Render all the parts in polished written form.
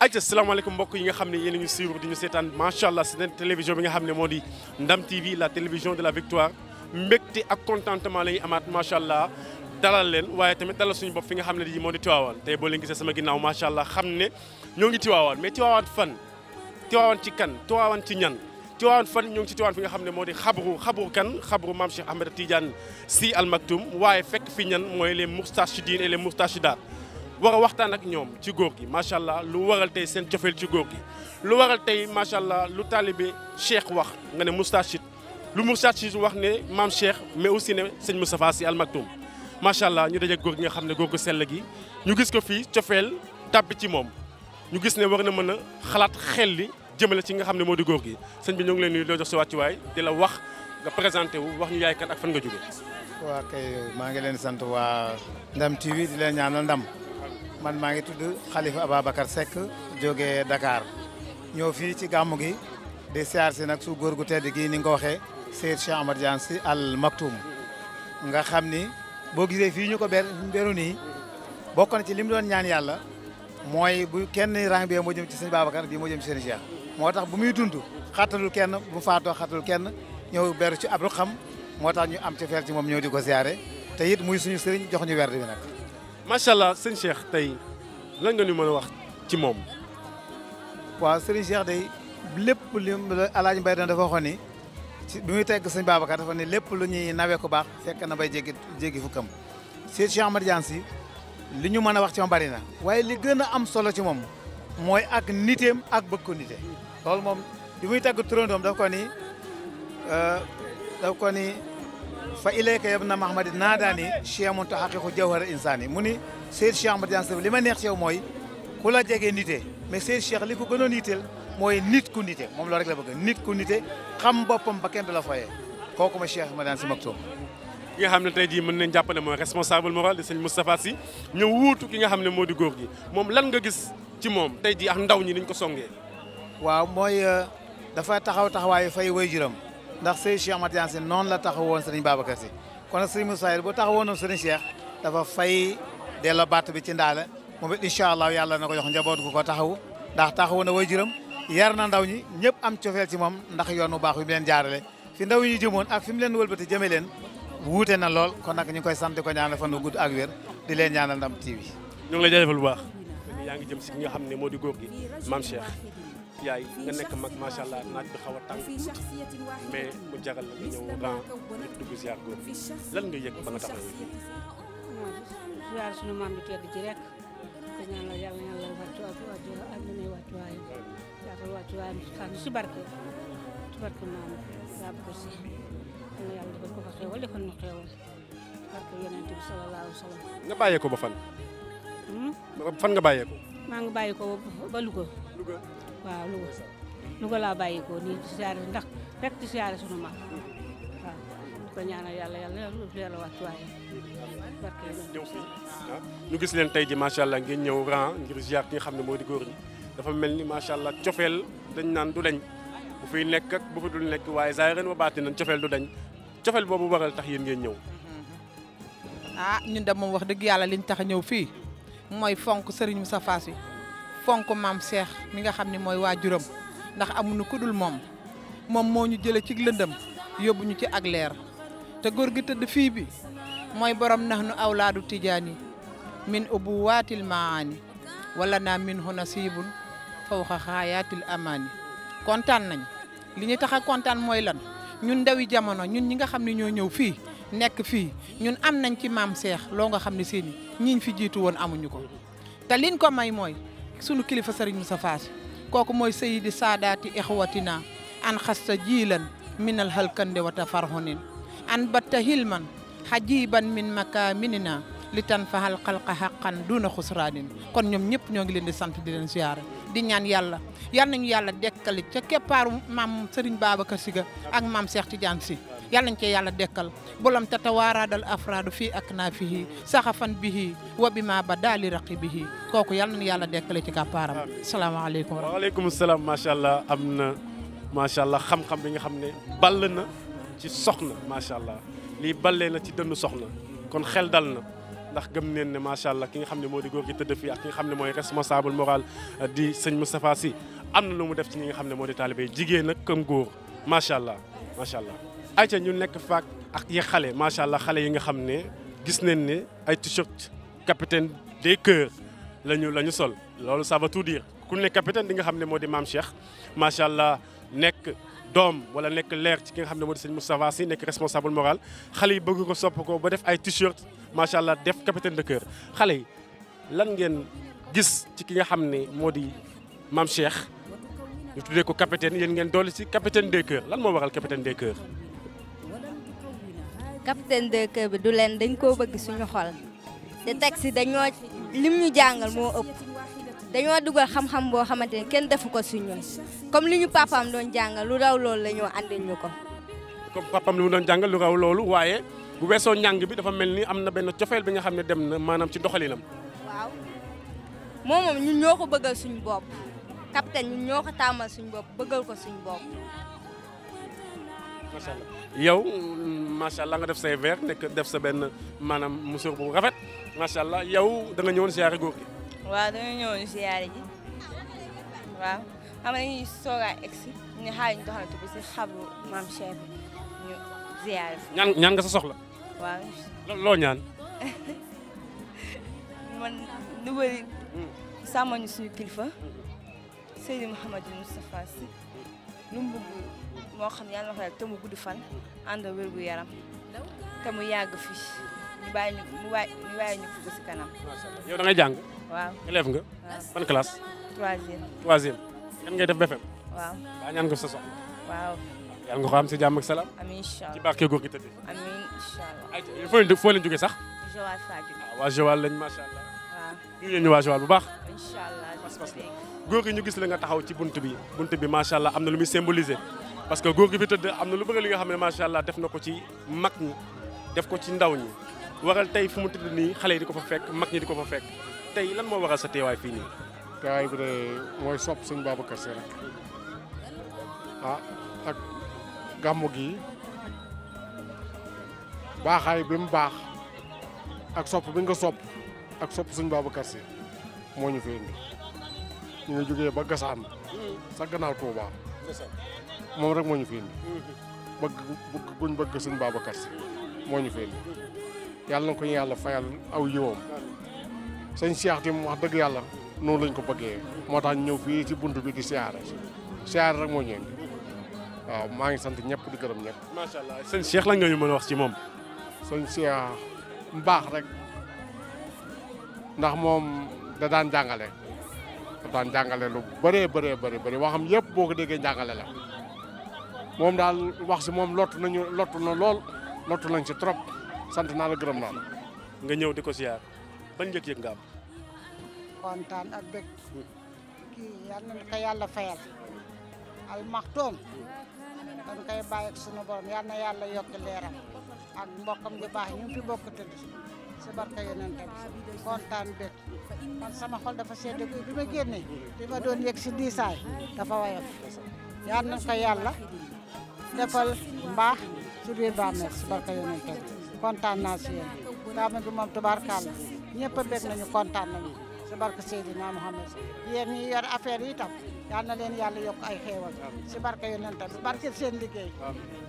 ayca salaamaaleykum mbokk yi nga xam ne yéen a ñu suivre di ñu seetaan macha allah seen télévision bi nga xam ne moo di Ndam TV la télévision de la victoire mbégte ak contentement la ñuy amaat macha allah dalal leen waaye tamit dalal suñu bopp fi nga xam ne moo di Tivaouane tey boo leen gisee sama ginnaaw macha allah xam ne ñoo ngi Tivaouane mais Tivaouane fan Tivaouane ci kan Tivaouane ci ñan Tivaouane fan ñoo ngi ci Tivaouane fi nga xam ne moo di xabru kan xabru maam Cheikh Ahmed Tidiane Sy Al Maktoum waaye fekk fi ñan mooy les moustachidines et les moustachidaat war a waxtaan ak ñoom ci góor gi macha allah lu waral tey seen cofeel ci góor gi lu waral tey macha allah lu taalibe Cheikh wax nga ne moustachid lu moustachid wax ne maam Cheikh mais aussi ne sëñ Moustapha Sy Al Maktoum macha allah ñu daje góor gi nga xam ne góor gu sell gi ñu gis ko fii cofeel tàbbi ci moom ñu gis ne war na mën a xalaat xel li jëmale ci nga xam ne moo di góor gi sëñ bi ñu ngi leen nuyu loo jox sa wàccuwaay di la wax nga présenté wu wax ñu yaay kan ak fan nga jógee. waa kay maa ngi leen sant waa Ndam TV di leen ñaanal ndam man maa ngi tudd Khalifa Ababacar Seck jógee Dakar ñëw fii ci gàmmu gi di siyaar si nag su góor gu tedd gi ni nga ko waxee Seyd Cheikh Ahmed Tidiane Sy Al Maktoum nga xam ni boo gisee fii ñu ko beru nii bokk na ci li mu doon ñaan yàlla mooy bu kenn rang bi moo jëm ci sëñ Babacar bii moo jëm ci sëñ Cheikh moo tax bu muy dund xattalul kenn bu faatoo xattalul kenn ñëw beru ci ab xam moo tax ñu am ci fer ci moom ñëw di ko siyaare te it muy suñu sëriñ jox ñu werd bi nag. macha allah sëñ Cheikh tey lan nga ñu mën a wax ci moom. waaw sëriñ Cheikh day lépp li Alaaji Mbay dafa waxoon ni ci bi muy tegg sëñ Babacar dafa ne lépp lu ñuy nawee ko baax fekk na bay jéggi fukkam Seyd Cheikh Ahmed Tidiane Sy li ñu mën a wax ci moom bari na waaye li gën a am solo ci moom mooy ak niteem ak bëgg ko nite loolu moom bi muy tegg turandoom daf ko ni fa ilayka yabna Mahamadi naadaani chemun tahaqiqu jawhar insani mu ni Seyd Cheikh Ahmed Tidiane Sy li ma neex ci yow mooy ku la jegee nite mais Seyd Cheikh li ko gënoon yitteel mooy nit ku nite moom loolu rek la bëgg nit ku nite xam boppam ba kenn du la foyee kooku ma Cheikh Ahmed Tidiane Sy Maktoum ki nga xam ne tey jii mën nañ jàpp ne mooy responsable moral di sëñ Moustapha Sy ñëw wuutu ki nga xam ne moo di góor gi moom lan nga gis ci moom tey jii ak ndaw ñi niñ ko songee. waaw mooy dafa taxawaayu fay waajuram ndax Seyd Cheikh Ahmed Tidiane Sy noonu la taxawoon sëriñ Babacar Sy kon sëriñ Moussa bu taxawoon sëriñ Cheikh dafa fay delloo batt bi ci ndaale moom it incha allah yàlla na ko jox njaboot gu ko taxawu ndax taxawu na waajuram yar na ndaw ñi ñëpp am cofeel ci moom ndax yoon bu baax bi mu leen jaarale fi ndaw ñi jëmoon ak fi mu leen wëlbati jëme leen wuute na lool kon nag ñu ngi koy sant ko ñaanal fan wu gudd ak wér di leen ñaanal Ndam TV. ñu ngi lay jaajëfal bu baax. yaa ngi jëm si ki nga xam ne moo di góor gi maam Cheikh yaay nga nekk mag macha allah naaj bi xaw a tàng mais mu jagal la nga ñëw ran ñëpp dugg ziar góor gi lan nga yëg ba nga taxawee. ziar suñu maam bi tedd ji rek te ñaanal yàlla wàccuwaayam yaatal wàccuwaayam si barke maam Babacar Sy yàlla defal ko fa xéewal defal ñu xéewal barke yonent bi sallallahu alayhi wa sallam. nga bàyyee ko ba fan. fan nga bàyyee ko. maa ngi bàyyi ko ba Louga. waaw Louga laa bàyyi ko nii di siyaare ndax rek di siyaare sunu maam waaw di ko ñaanal yàlla wàccuwaayam barke ñëw fii ñu gis leen tey ji macha allah ngeen ñëw ran ngir ziar ki nga xam ne moo di góor ñi dafa mel ni macha allah cofeel dañ naan du dañ bu fiy nekk ak bu fi dul nekk waaye saa ren wa baati nañ cofeel du dañ cofeel boobu waral tax yéen ngeen ñëw. ñun de moom wax dëgg yàlla liñ tax a ñëw fii mooy fonk Serigne Moustapha Sy fonk maam Cheikh mi nga xam ne mooy waajuram ndax amuñu ku dul moom moo ñu jëlee ci lëndëm yóbbu ñu ci ak leer te góor gi tëdd fii bi mooy borom nax nu awlaadu tijaani min ubu waatil maani wala naa min hu nasibun fawqa xaayaatil amaani kontaan nañ li ñu tax a kontaan mooy lan ñun ndawi jamono ñun ñi nga xam ne ñoo ñëw fii nekk fii ñun am nañ ci maam Cheikh loo nga xam ne seeni ñiñ fi jiitu woon amuñu ko te liñ ko may mooy sunu kilifa Serigne Moustapha Sy kooku mooy sayidi saadaati ixwatina an xasta jiilan minal halkande wata farhonin an batta hilman hajiban min makaminina li tan fahal xalqa xaqan duna xusraanin kon ñoom ñëpp ñoo ngi leen di sant di leen siyaare di ñaan yàlla yal nañu yàlla dekkali ca keppaaru maam Serigne Babacar Sy ga ak maam Cheikh Tidiane Sy yal nañ cee yàlla dekkal bolam tatawaaraadal afraadu fii ak naa fihi saxafan bihi wa bi ma ba daali raqi bihi kooku yal nañu yàlla dekkale ci kàppaaram salaamaaleykum. waaleykum salaam macha allah am na macha allah xam-xam bi nga xam ne ball na ci soxna macha allah lii ballee na ci dënnu soxna kon xel dal na ndax gëm neen ne macha allah ki nga xam ne moo di góor gi tëdd fii ak ki nga xam ne mooy responsable moral di sëñ Moustapha Sy am na lu mu def ci ñi nga xam ne moo di taalibe jigéen nag comme góor macha allah macha allah. ayca ñu nekk faak ak yi xale macha allah xale yi nga xam ne gis nañ ne ay t-shirt capitaine des cœurs la ñu sol loolu ça veut tout dire ku nekk capitaine di nga xam ne moo di maam Cheikh macha allah nekk doom wala nekk leer ci ki nga xam ne moo di sëñ Moustapha Sy nekk responsable moral xale yi bëgg ko sopp ko ba def ay t-shirt macha allah def capitaine de cœur xale yi lan ngeen gis ci ki nga xam ne moo di maam Cheikh ñu tuddee ko capitaine yéen ngeen dolli ci capitaine des cœurs lan moo waral capitaine des cœurs. capitaine des cœurs bi du leen dañ koo bëgg suñu xol te teg si dañoo lim ñu jàngal moo ëpp dañoo dugal xam-xam boo xamante ne kenn defu ko suñu comme li ñu papaam doon jàngal lu raw loolu la ñoo andil ñu ko. comme papaam li mu doon jàngal lu raw loolu waaye bu weesoo njàng bi dafa mel ni am na benn cofeel bi nga xam ne dem na maanaam ci doxalinam. waaw moom ñun ñoo ko bëggal suñu bopp capitaine ñun ñoo ko tàmmal suñu bopp bëggal ko suñu bopp. macha allah yow macha allah nga def say verre nekk def sa benn maanaam musóor bu rafet macha allah yow da nga ñëwoon siyaare góor gi. waaw dañoo ñëwoon siyaare ji waaw xam nga dañuy soog a egg si ñu xaar ñu doxantu bi si xabru maam Cheikh ñu siyaare. ñaan nga sa soxla. waaw. loo ñaan. man lu bëri sàmm ñu suñu kilifa Seydi Mouhamadou Moustapha Sy lu mu bëgg moo xam yàlla na ko te mu gudd fan ànd wér gu yaram te mu yàgg fi ñu bàyyi ñu fugg si kanam. yow da ngay jàng. waaw élève nga. waaw ban classe. troisième. kan ngay def BFEM. waaw. waa ñaan nga sa soxla. waaw. yàlla nga ko am si jàmm ak salaam. amiin incha allah ci barke góor gi tëdd. amiin incha allah. ay foo leen jógee sax. Joal Fadiouth. waa Joal lañ macha allah. waaw. ñu waa Joal bu baax. incha allah. góor gi ñu gis la nga taxaw ci bunt bi macha allah am na lu muy symboliser parce que góor gi fi tëdd am na lu bëri li nga xam ne macha allah def na ko ci mag ñi def ko ci ndaw ñi waral tey fu mu tëdd nii xale yi di ko fa fekk mag ñi di ko fa fekk tey lan moo waral sa teewaay fii nii. teewaay bi de mooy sopp sëñ Babacar Sy rek ak gàmmu gi baaxaay bi mu baax ak sopp bi nga sopp ak sopp sëñ Babacar Sy moo ñu fi indi. ñu ngi jógee ba Gassane sa gannaaw Touba moom rek moo ñu fi indi bëgg bëgg sëñ Babacar Sy moo ñu fi indi yàlla na ko yàlla fayal aw yiwam sëñ Cheikh tim wax dëgg yàlla noonu lañ ko bëggee moo tax ñëw fii ci bunt bi di siyaare rek moo ñu indi waaw maa ngi sant ñëpp di gërëm ñëpp. macha allah sëñ Cheikh lan nga ñu mën a wax ci moom. sëñ Cheikh mbaax rek ndax moom da daan jàngale. daan jàngale lu bëri waxam yëpp boo ko déggee jàngale la moom daal wax si moom lottu na lool lottu nañ si trop sant naa la gërëm naa la. nga ñëw di ko siyaar ban yëg-yëg nga am. kontaan ak bëgg kii yal na ko yàlla fayal al maxtoom dañ koy bàyyi ak sunu borom yal na yàlla yokk leeram ak mbokkam yu baax ñu fi bokk tëdd si barka yonent bi kontaan bëgg man sama xol dafa sedd bi ma génnee li ma doon yëg si diisaay dafa woyof yal na ko yàlla defal mbaax si biir bàmmeel si barka yonent bi kontaan naa si yéen gàmmu gi moom tubaarkàlla ñëpp a bëgg nañu kontaan nañu si barka Seydina Muhammad yéen ñi yor affaire yi tam yal na leen yàlla yokk ay xéewal si barka yonent bi barke seen liggéey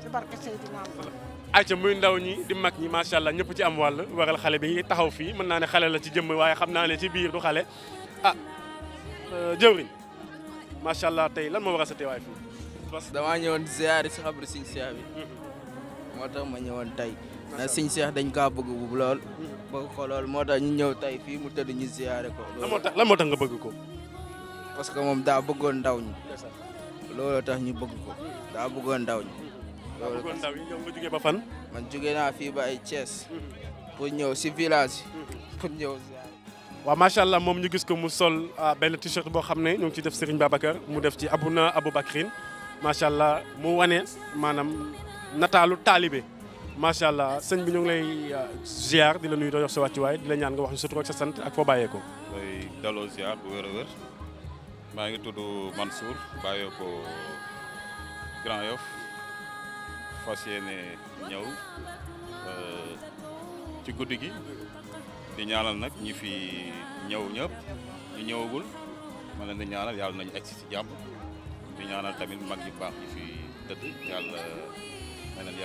si barka Seydina Muhammad. ayca muy ndaw ñi di mag ñi macha allah ñëpp ci am wàll waral xale bi taxaw fii mën naa ne xale la ci jëmm waaye xam naa ne ci biir du xale jëwriñ macha allah tey lan moo waral sa teewaay fii. parce que damaa ñëwoon ziyaare si xabru Sëñ Cheikh bi moo tax ma ñëwoon tey na Sëñ Cheikh dañ kaa bëgg bu lool bëgg ko lool moo tax ñu ñëw tey fii mu tëdd ñu ziyaare ko. lan moo tax nga bëgg ko. parce que moom daa bëggoon ndaw ñi looloo tax ñu bëgg ko daa bëggoon ndaw ñi. loolu kon ndaw yi ñëw nga jógee ba fan. man jógee naa fii ba ay Thiès pour ñëw si village pour ñëw ziyaare. waaw macha allah moom ñu gis ko mu sol benn t-shirt boo xam ne ñu ngi ci def Serigne Babacar mu def ci Abouna Aboubacrin macha allah mu wane maanaam nataalu taalibe macha allah sëñ bi ñu ngi lay ziar di la nuyu doo jox sa wàccuwaay di la ñaan nga wax ñu sa tur ak sa sant ak foo bàyyeekoo. day daloo ziar bu wér a wér maa ngi tudd Mansour bàyyeekoo Grand Yoff fas yéene ñëw ci guddi gi di ñaanal nag ñi fi ñëw ñëpp ñu ñëwagul ma leen di ñaanal yàlla nañu egsi ci jàmm di ñaanal tamit mag yu baax yi fi tëdd yàlla na leen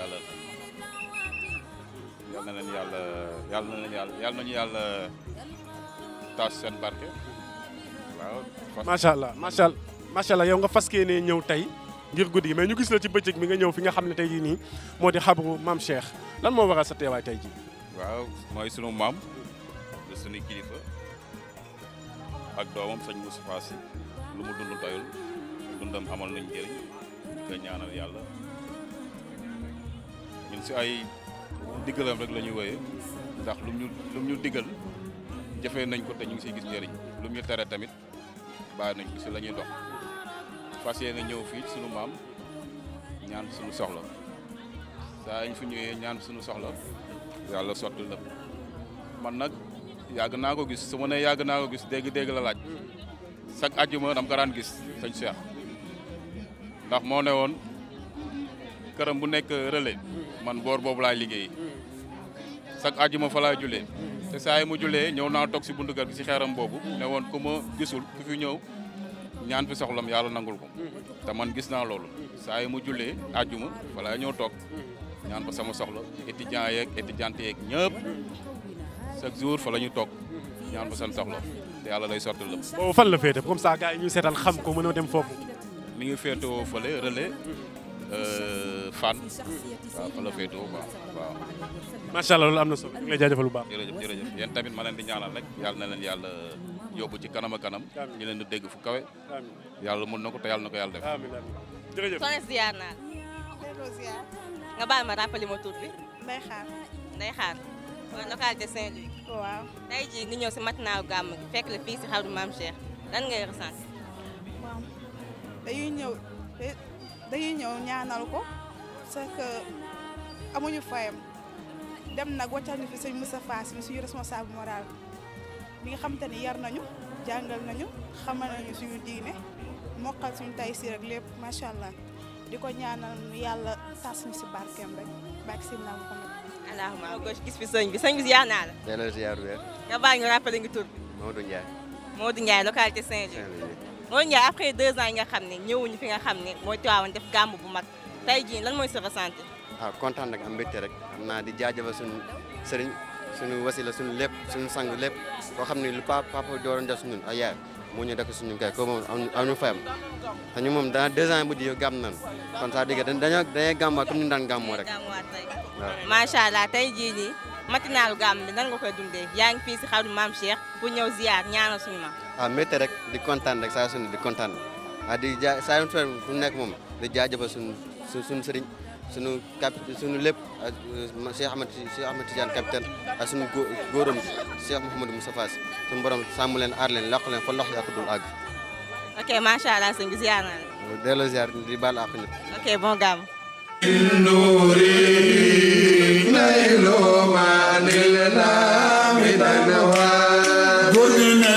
yàlla nañu yàlla taas seen barke waaw. macha allah yow nga fas yéene ñëw tey ngir guddi gi mais ñu gis la ci bëccëg bi nga ñëw fi nga xam ne tey jii nii moo di xabru maam Cheikh lan moo waral sa teewaay tey jii. waaw mooy sunu maam de sunu kilifa ak doomam sëñ Moustapha Sy lu mu dund doyul dundam amal nañ njëriñ nga ñaanal yàlla ñun si ay diggalam rek la ñuy wooyee ndax lu ñu diggal jëfee nañ ko te ñu ngi siy gis njëriñ lu ñu tere tamit bàyyi nañ ko si la ñuy dox fas yéene ñëw fii sunu maam ñaan sunu soxla saa ñu fi ñëwee ñaan sunu soxla yàlla sotti lépp man nag yàgg naa ko gis su ma nee yàgg naa ko gis dégg-dégg la laaj chaque àjjuma dama ko daan gis sëñ Cheikh ndax moo ne woon këram bu nekk relais man boor boobu laay liggéey chaque àjjuma fa laay jullee te saa yi mu jullee ñëw naa toog si buntu kër gi si xeeram boobu ne woon ku ma gisul ku fi ñëw ñaan fi soxlam yàlla nangul ko te man gis naa loolu saa yi mu jullee àjjuma fa laay ñëw toog ñaan fa sama soxla étudiant yeeg étudiante yeeg ñëpp chaque jour fa la ñu toog ñaan fa seen soxla te yàlla lay sotti lépp. boobu fan la féete comme ça gars yi ñuy seetaan xam ko mën a dem foofu. mi ngi féetewoo fële relais fan waaw fa la féetewoo waaw. macha allah loolu am na solo ñu ngi lay jaajëfal bu baax. jërëjëf yéen tamit ma leen di ñaanal rek yàlla na leen yàlla yóbbu ci kanam a kanam. ñu leen di dégg fu kawe. yàlla mun na ko te yàlla na ko yàlla def. jërëjëf. soxna si ziar naa nga baal ma rappelé ma tur bi. Ndeye Xaar. localité Saint-Louis. waaw. tey jii nga ñëw si matinaalu gàmm gi fekk la fii si xabru maam Cheikh lan ngay ressenti. waaw dañuy ñëw ñaanal ko parce que amuñu fayam dem nag wàccal ñu fi sëñ Moustapha Sy suñu responsable moral bi nga xamante ni yar nañu jàngal nañu xamal nañu suñu diine mokkal suñu tay si rek lépp macha allah di ko ñaanal yàlla tas ñu si barkeem rek barke si naam ko allahumma gauche gis fi sëñ bi ziar naa la. delloo ziar weer. nga bàyyi nga rappelé nga tur bi. Modou Ndiaye localité Saint-Louis. Modou Ndiaye après 2 ans yi nga xam ne ñëwuñu fi nga xam ne mooy Tivaouane def gàmm bu mag tey jii lan mooy sa ressenti. kontaan nag am mbégte rek xam naa di jaajëfal suñu sëriñ suñu wasila suñu lépp suñu sang lépp koo xam ne lu papa doon def suñu ay yaay moo ñu def suñu kay ko moom am ñu fayam te ñu moom dans 2 ans bu di gàmm nañu kon ça digg dañuy gàmmaat comme ni ñu daan gàmmoo rek waaw. macha allah tey jii nii matinaalu gàmm bi nan nga koy dundee yaa ngi fii si xabru maam Cheikh pour ñëw ziar ñaanal suñu maam. mbégte rek di kontaan rek saa su ne di kontaan di saa yu fu nekk moom di jaajëfal suñu sëriñ suñu lépp ak Cheikh Ahmed Tidiane capitaine ak suñu góoram Cheikh Mouhamadou Moustapha Sy suñu borom sàmm leen aar leen laq leen fa lox yaa ko dul àgg. ok macha allah sëñ bi ziar naa la. delloo ziar di baal àq nit. ok bon gàmm. góor gi ne